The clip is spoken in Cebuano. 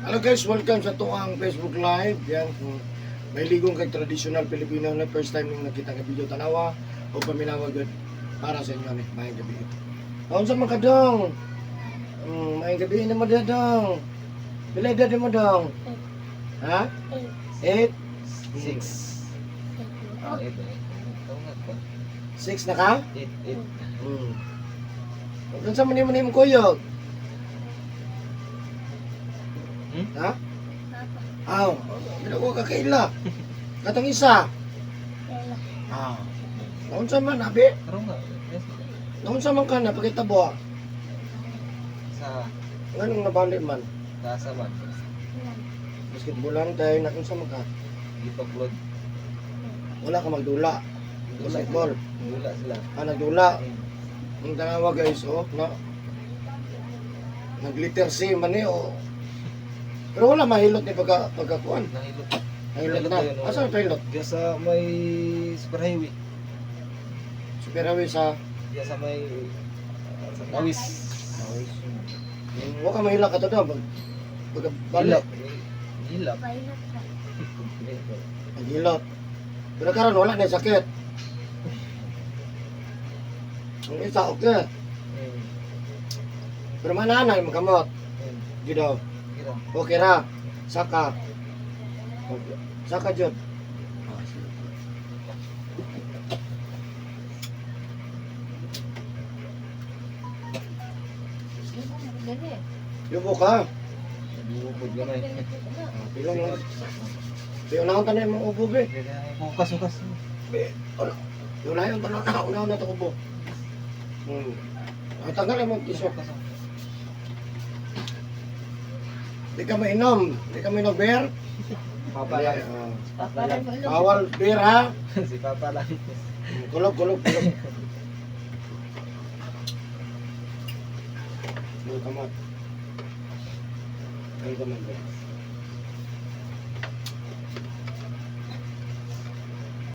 Hello guys, welcome sa tuang Facebook Live. Yan, kung may ligong kay traditional Filipino na first time ning nakita nga video, tanawa o paminawa gud para sa inyo ni maayong gabi. Unsa man ka, dong? Maayong gabi na mo dong. Pila edad mo, dong? Ha? 8? 6. Ah, 8 eh. Ito nga ko. 6 na ka? 8, 8. Unsa man nimo nimong kuyog? Hmm? Ha? Aw, pero ko kakaila. Katong isa. Ah. Naunsa man abi? Karon nga. Yes. Naunsa man ka na pakitabo? Sa Nganong nabali man? Tasa man. Basketballan tayo, naunsa man ka? Gipaglod. Wala ka magdula. Basketball. Dula sila. Ah, nagdula. Ang tanawa guys, oh, na naglitter si man eh, oh. Pero wala mahilot ni pagkakuan. Nahilot. Nahilot na. Nahilot yun, oh. Asa ang nahilot? Diya sa may superhighway. Superawi sa Diya sa may sa Tawis. Wa ka mahilak ka to daw pag pagkabalik. Hilap. Hilap. Naghilot. Pero karon wala na sakit. Ang isa okay. Pero mananay magamot. Di daw. Kira. Okay ra. Saka. Okay. Saka jud. Ah, sige. Yubo ka. Bubod gamay. Ah, pilo na. Pilo na ang tanim mong ubo be. Bukas, bukas. Be, ano? Yung na yung tanong na una na to ubo. Ah, tanggal mo t-shirt. Bukas. Di ka mainom. Di ka mainom beer. Papa lang. Ah, bawal beer ha. Si Papa lang. Kulog, kulog, kulog. Yung kamot. Ay, kamot.